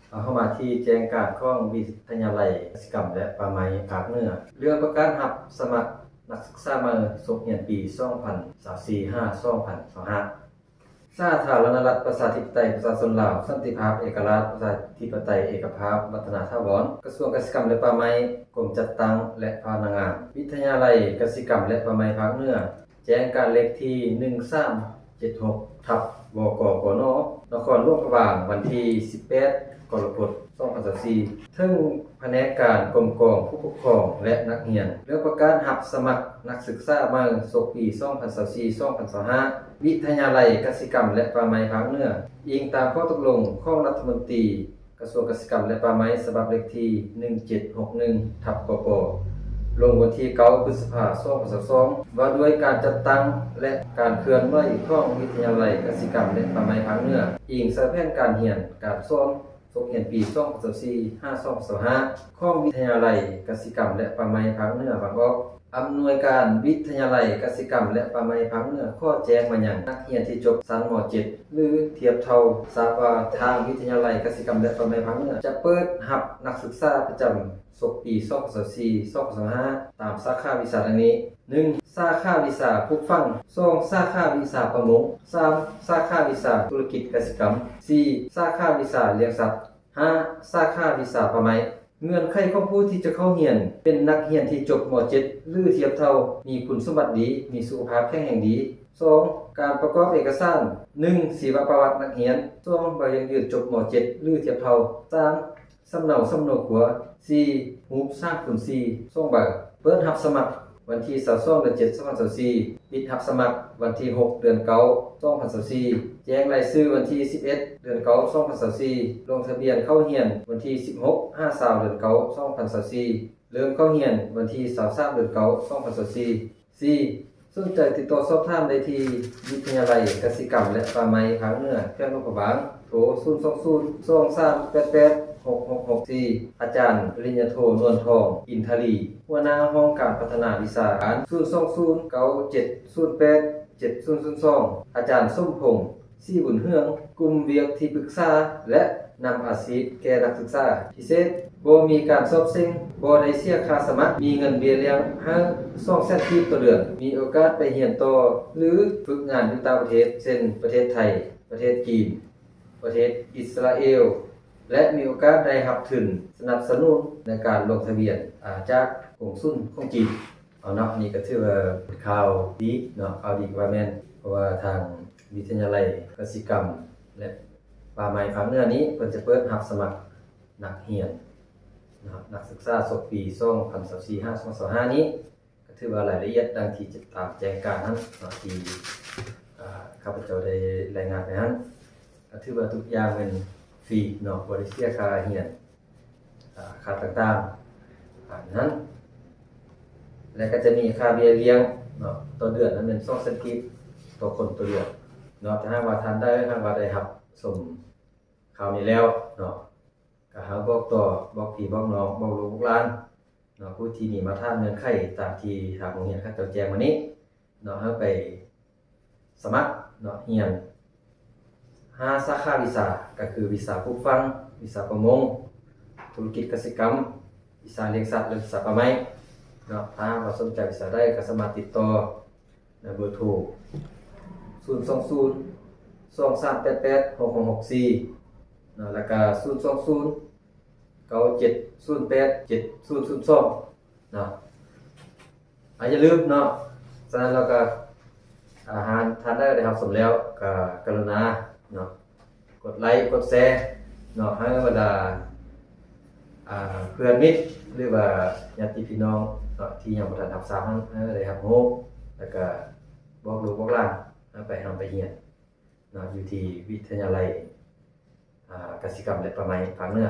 ເຮົາມາທີ່ແຈ້ງການຂອງວິທະຍາໄລກະສິກຳ ແລະ ປ່າໄມ້ພາກເໜືອ ເລື່ອງປະກາດຮັບສະໝັກນັກສຶກສາໃໝ່ສົກຮຽນປີສອງພັນຊາວສີ່ຫາສອງພັນຊາວຫ້າ. ສາທາລະນະລັດ ປະຊາທິປະໄຕ ປະຊາຊົນລາວ ສັນຕິພາບ ເອກະລາດ ປະຊາທິປະໄຕ ເອກະພາບ ວັດທະນາຖາວອນ ກະຊວງກະສິກຳ ແລະ ປ່າໄມ້ ກົມຈັດຕັ້ງ ແລະ ພະນັກງານ ວິທະຍາໄລກະສິກຳ ແລະ ປ່າໄມ້ພາກເໜືອ ແຈ້ງການເລກທີໜຶ່ງສາມເຈັດຫົກ ທັບ ວກປນ ນະຄອນຫຼວງພະບາງ ວັນທີສິບແປດ ກໍລະກົດ ສອງພັນຊາວສີ່ ເຖິງພະແນກການກົມກອງຜູ້ປົກຄອງ ແລະ ນັກຮຽນ ເລື່ອງປະກາດຮັບສະໝັກນັກສຶກສາໃໝ່ສົກປີສອງພັນຊາວສີ່ ສອງພັນຊາວຫ້າ ວິທະຍາໄລກະສິກຳ ແລະ ປ່າໄມ້ພາກເໜືອ ອີງຕາມຂໍ້ຕົກລົງຂອງລັດຖະມົນຕີ ກະຊວງກະສິກຳ ແລະ ປ່າໄມ້ ສະບັບເລກທີໜຶ່ງເຈັດຫົກໜຶ່ງ ທັບ ກປ ລົງວັນທີເກົ້າ ພຶດສະພາ ສອງພັນຊາວສອງ ວ່າດ້ວຍການຈັດຕັ້ງ ແລະ ການເຄື່ອນໄຫວຂອງວິທະຍາໄລກະສິກຳ ແລະ ປ່າໄມ້ພາກເໜືອ ອີງໃສ່ແຜນການຮຽນການສອນສົກຮຽນປີສອງພັນຊາວສີ່ ຫາ ສອງພັນຊາວຫ້າ ຂອງວິທະຍາໄລກະສິກຳ ແລະ ປ່າໄມ້ພາກເໜືອບາງອອກ. ອຳນວຍການວິທະຍາໄລກະສິກຳ ແລະ ປ່າໄມ້ພາກເໜືອ ຂໍແຈ້ງມາຍັງນັກຮຽນທີ່ຈົບຊັ້ນ ມ.ເຈັດ ຫຼື ທຽບເທົ່າ ຊາບວ່າທາງວິທະຍາໄລກະສິກຳ ແລະ ປ່າໄມ້ພາກເໜືອ ຈະເປີດຮັບນັກສຶກສາປະຈຳສົກປີສອງພັນຊາວສີ່ ສອງພັນຊາວຫ້າ ຕາມສາຂາວິຊາດັ່ງນີ້: ໜຶ່ງ ສາຂາວິຊາປູກຝັງ, ສອງ ສາຂາວິຊາປະມົງ, ສາມ ສາຂາວິຊາທຸລະກິດກະສິກຳ, ສີ່ ສາຂາວິຊາລ້ຽງສັດ, ຫ້າ ສາຂາວິຊາປ່າໄມ້. ເງື່ອນໄຂຂອງຜູ້ທີ່ຈະເຂົ້າຮຽນ ເປັນນັກຮຽນທີ່ຈົບ ມ.ເຈັດ ຫຼື ທຽບເທົ່າ, ມີຄຸນສົມບັດດີ, ມີສຸຂະພາບແຂງແຮງດີ. ສອງ ການປະກອບເອກະສານ ໜຶ່ງ ຊີວະປະຫວັດນັກຮຽນ, ສອງ ໃບຢັ້ງຢືນຈົບ ມ.ເຈັດ ຫຼື ທຽບເທົ່າ, ສາມ ສຳເນົາສຳໂນຄົວ, ສີ່ ຮູບສາມຄູນສີ່ ສອງໃບ. ເປີດຮັບສະໝັກວັນທີຊາວສອງ ເດືອນເຈັດ ສອງພັນຊາວສີ່, ປິດຮັບສະໝັກວັນທີຫົກ ເດືອນເກົ້າ ສອງພັນຊາວສີ່, ແຈ້ງລາຍຊື່ວັນທີສິບເອັດ ເດືອນເກົ້າ ສອງພັນຊາວສີ່, ລົງທະບຽນເຂົ້າຮຽນວັນທີສິບຫົກ ຫາ ຊາວ ເດືອນເກົ້າ ສອງພັນຊາວສີ່, ເລີ່ມເຂົ້າຮຽນວັນທີຊາວສາມ ເດືອນເກົ້າ ສອງພັນຊາວສີ່. ສີ່ ສົນໃຈຕິດຕໍ່ສອບຖາມໄດ້ທີ່ວິທະຍາໄລກະສິກຳ ແລະ ປ່າໄມ້ພາກເໜືອ ແຂວງຫຼວງພະບາງ, ໂທ ສູນສອງສູນ ສອງສາມແປດແປດ ຫົກຫົກຫົກສີ່, ອາຈານປະລິນຍາໂທ ນວນທອງ ອິນທະລີ, ຫົວໜ້າຫ້ອງການພັດທະນາວິຊາການ, ສູນສອງສູນ ເກົ້າເຈັດສູນແປດ ເຈັດສູນສູນສອງ, ອາຈານສົມພົງ ສີບຸນເຮືອງ, ກຸ່ມວຽກທີ່ປຶກສາ ແລະ ນຳອາຊີບແກ່ນັກສຶກສາ. ພິເສດ, ບໍ່ມີການສອບເສັງ, ບໍ່ໄດ້ເສຍຄ່າສະໝັກ, ມີເງິນເບ້ຍລ້ຽງໃຫ້ສອງແສນກີບຕໍ່ເດືອນ, ມີໂອກາດໄປຮຽນຕໍ່ ຫຼື ຝຶກງານຢູ່ຕ່າງປະເທດ ເຊັ່ນ ປະເທດໄທ, ປະເທດຈີນ, ປະເທດອິດສະຣາເອວ ແລະ ມີໂອກາດໄດ້ຮັບທຶນສະໜັບສະໜູນໃນການລົງທະບຽນ ອາ ຈາກກົງສຸນຂອງຈີນ. ເອົາເນາະ, ນີ້ກໍຖືວ່າເປັນຂ່າວດີເນາະ, ຂ່າວດີກໍວ່າແມ່ນ, ເພາະວ່າທາງວິທະຍາໄລກະສິກຳ ແລະ ປ່າໄມ້ພາກເໜືອນີ້ ເພິ່ນຈະເປີດຮັບສະໝັກນັກຮຽນເນາະ, ນັກສຶກສາສົກປີສອງພັນຊາວສີ່ ຫາ ສອງພັນຊາວຫ້ານີ້ ກໍຖືວ່າລາຍລະອຽດດັ່ງທີ່ຕາມແຈ້ງການຫັ້ນເນາະ, ທີ່ ອາ ຂ້າພະເຈົ້າໄດ້ລາຍງານໄປຫັ້ນ, ກໍຖືວ່າທຸກຢ່າງແມ່ນຟຣີເນາະ, ບໍ່ໄດ້ເສຍຄ່າຮຽນ ອາ ຄ່າຕ່າງໆ ອາ ນັ້ນ ແລະ ກໍຈະມີຄ່າເບ້ຍລ້ຽງເນາະ, ຕໍ່ເດືອນນັ້ນແມ່ນສອງແສນກີບຕໍ່ຄົນຕໍ່ເດືອນເນາະ. ຖ້າຫາກວ່າທ່ານໃດຫາກວ່າໄດ້ຮັບຊົມຂ່າວນີ້ແລ້ວເນາະ, ກໍໃຫ້ບອກຕໍ່, ບອກພີ່ບອກນ້ອງ, ບອກລູກບອກຫຼານເນາະ, ຜູ້ທີ່ມີມາດຕະຖານເງື່ອນໄຂຕາມທີ່ທາງໂຮງຮຽນເຂົາເຈົ້າແຈ້ງມານີ້ເນາະ, ໃຫ້ໄປ ສະໝັກເນາະ ຮຽນຫ້າສາຂາວິຊາ ກໍຄືວິຊາປູກຝັງ, ວິຊາປະມົງ, ທຸລະກິດກະສິກຳ, ວິຊາລ້ຽງສັດ ແລະ ວິຊາປ່າໄມ້ເນາະ. ຖ້າຫາກວ່າສົນໃຈວິຊາໃດ ກໍສາມາດຕິດຕໍ່ໃນເບີໂທ ສູນສອງສູນ ສອງສາມແປດແປດ ຫົກຫົກຫົກສີ່ ເນາະ ແລ້ວກໍ ສູນສອງສູນ ເກົ້າເຈັດສູນແປດ ເຈັດສູນສູນສອງ ເນາະ. ອາ ຢ່າລືມເນາະ, ສະນັ້ນແລ້ວກໍ ອາ ຫາກທ່ານໃດໄດ້ຮັບຊົມແລ້ວ ກໍກະລຸນາເນາະ ກົດໄລກົດແຊເນາະ ໃຫ້ບັນດາ ອາ ເພື່ອນມິດ ຫຼືວ່າຍາດຕິພີ່ນ້ອງເນາະ ທີ່ຍັງບໍ່ທັນຮັບຊາບນັ້ນ ໃຫ້ໄດ້ຮັບຮູ້ ແລ້ວກໍບອກລູກບອກຫຼານໃຫ້ໄປຮ່ຳໄປຮຽນເນາະ ຢູ່ທີ່ວິທະຍາໄລ ອາ ກະສິກຳ ແລະ ປ່າໄມ້ພາກເໜືອ.